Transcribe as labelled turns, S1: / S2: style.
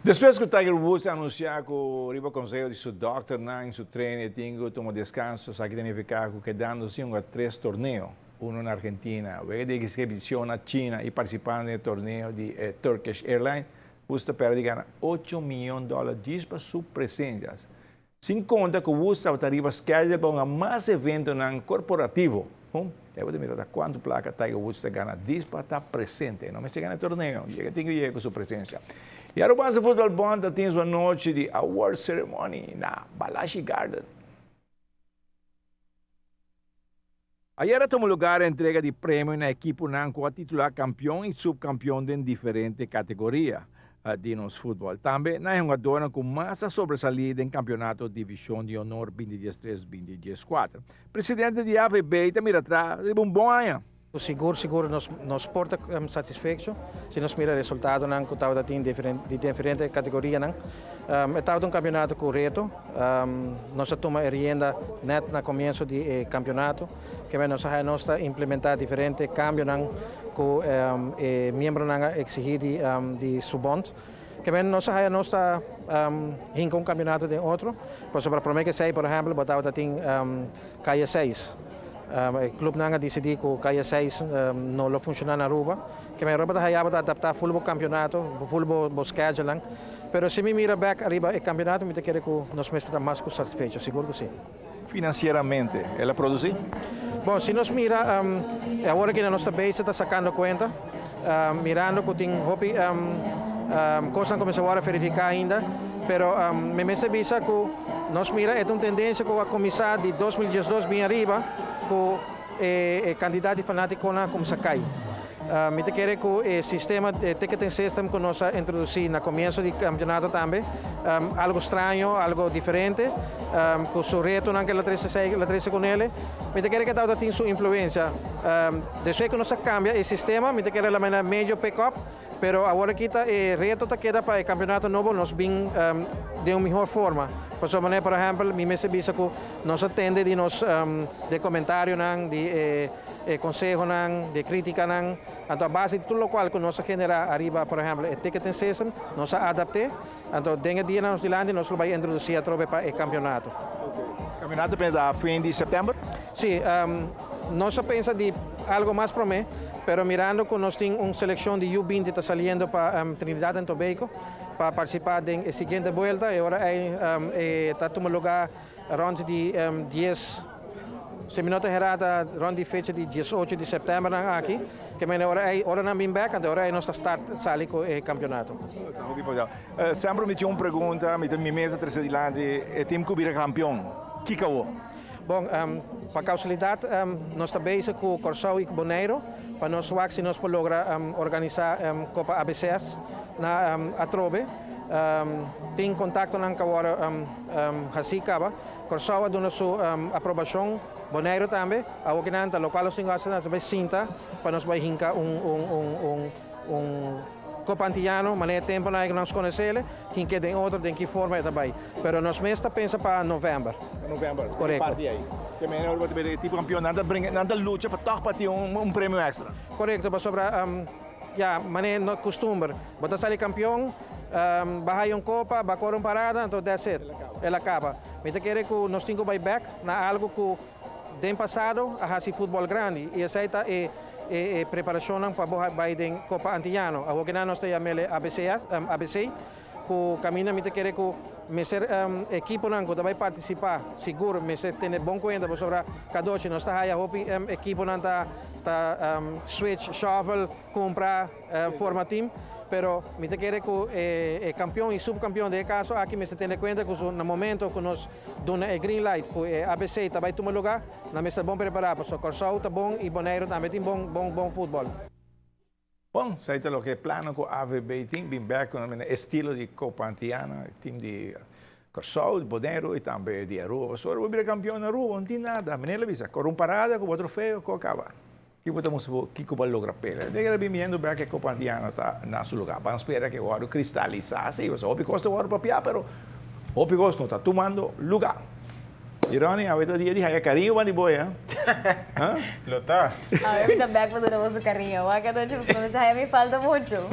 S1: Despues ku Tiger Woods a anunsiá ku riba konseho di su dòkternan i su trainer e tin ku tuma deskanso, esaki ta nifiká ku kedando sin hunga tres torneo, uno na Argentina, wega di ekshibishon na China i partisipando den e torneo di e Turkish Airlines, Woods ta pèrdè di gana ocho miyon dòler djis pa su presensia. Sin konta ku Woods tabata riba schedule pa hunga mas eventonan korporativo. Hum, e bo ta mira ta kuantu plaka Tiger Woods ta gana dis pa ta presente. E no mester gana e torneo, yega tin ku yega ku su presensia. E Arubanse Futbal Bond ta tin su anochi di award ceremony na Balashi Garden. Ayer a tuma lugar e entrega di premio na ekiponan ku a titulá kampion i supkampion den diferente kategoria di nos futbòl. Tambe na e hungadornan ku mas a sobresalí den kampionato Divishon di Honor binti diestres binti dieskuater. Presidente di AVB ta mira tra riba un bon aña.
S2: Sigur sigur nos nos por ta satisfecho si nos mira resultadonan ku tabata tin di diferente kategorianan. E tabata un kampionato ku reto. Nos a tuma e rienda nèt na komienso di e kampionato. Keme nos a haña nos ta implementá diferente kambionan ku e miembronan a eksigí di di su bond. Keme nos a haña nos ta hinka un kampionato den otro. Pasobra promé ke esei por ehèmpel bo tabata tin Kaya seis. E clubnan a dicidi cu Kaya seis no lo funciona na Aruba. Keme Aruba ta haya bo ta adapta full bo campeonato, full bo bo schedulenan. Pero si mi mira bek ariba e campeonato mi ta kere cu nos mester ta mas cu satisfecho, sigur cu si.
S1: Financieramente el a produci?
S2: Bon, si nos mira e awor aki nos ta bezig ta sacando cuenta, mirando cu tin hopi cosnan cu mester worde verifica ainda, pero mi mester bisa cu Nos mira e ta un tendensia ku a kuminsá di 2012 bin ariba ku e kantidat di fanátikonan a kuminsá kai. Mi ta kere ku e sistema, e ticketing system ku nos a introdusí na komienso di kampionato tambe, algu straño, algu diferente, ku su retonan ku el a trese el a trese kunele, mi ta kere ku e tabata tin su influensia. Despues ku nos a kambia e sistema, mi ta kere la manera medio pick up. Pero awor aki ta e reto ta keda pa e campeonato nobo nos bin den un mihor forma. Pasobra manera por ehempel mi mester bisa cu nos a tende di nos de comentarionan, di e e consehonan, di e criticanan. Anto a base di tur locual cu nos a genera ariba por ehempel e ticketing system nos a adapte. Anto den e dianan nos dilanti nos lo bay introduci atrobe pa e campeonato.
S1: Campeonato pensa ta fin di september?
S2: Si, nos a pensa di algo mas prome, pero mirando cu nos tin un seleccion di U binti ta saliendo pa Trinidad and Tobago pa participa den e siguiente buelta, e ora ey e ta tuma lugar rond di dies, si mi no ta hera ta rond di fecha di diesocho di september nan aki, ke mene ora ey ora nan bin bek anto ora ey nos ta start sali cu e campeonato.
S1: Semper mi tin un pregunta, mi ta mi mes a trece dilanti, e team cu bira campeon, kico awor?
S2: Bon, pa causalidad nos ta bezig cu Corsou y cu Boneiro pa nos wak si nos por logra organisa Copa ABCS na atrobe. Tin contactonan cu a worde haci caba. Corsou a duna su aprobacion, Boneiro tambe. Awo kinan ta locual nos tin cu haci nos ta bay sinta pa nos bay hinca un Copa Antillano manera e temponan cu nos conocele. Kin ke den otro, den ki forma e ta bai. Pero nos mes ta pensa pa november.
S1: Pa november,
S2: Korekto.
S1: E parti ei. Ke mene ora bo ta bira e tipo kampion, nan ta bringa, nan ta lucha pa tòg pa tin un premio èkstra.
S2: Korekto, pasobra ya, manera no kustumber, bo ta sali kampion, bo haya un kopa, bo a kore un parada, anto that's it, el a kaba. Mi ta kere ku nos tin ku bai bèk na algu ku den pasado a hasi futbòl grandi i esei ta e e preparashonnan pa bo bai den Kopa Antiyano. Awor kinan nos ta yam'el e ABCS, ABC, ku kaminda mi ta kere ku mester ekiponan ku ta bai partisipá sigur mester tene bon kuenta pasobra kadochi nos ta haya hopi ekiponan ta ta switch, shuffle, kumpra, forma team, pero mi ta kere ku e kampion i supkampion den e kaso aki mester tene kuenta ku su na momento ku nos duna e green light ku e ABC ta bai tuma lugá, Nan mester bon prepará pasobra Kòrsou ta bon i Boneiru tambe tin bon bon bon futbòl.
S1: Bon, esei ta loke e plano ku AVB tin, bin bèk ku nan estilo di Copa Antiana, e tim di Kòrsou, di Boneiru i tambe di Aruba. Pasobra bo bira kampion na Aruba, no tin nada. Meneer lo bisa, kore un parada ku bo trofeo, ku a kaba. Kiko bo ta mustra bo kiko bo a logra pele. Den era bin biendo bèk e Copa Antiana ta na su lugá. Ban spera ku e wòrdu kristalisá si, pasobra hopi kos ta wòrdu papiá, pero hopi kos no ta tumando lugá. Y Ronnie, awe ta dia di haya cariño ban di boy, ha? Ha?
S3: Lo ta.
S4: Awe mi ta bek pa duna boso cariño. Wak anochi pasobra mi ta haya mi falta mucho.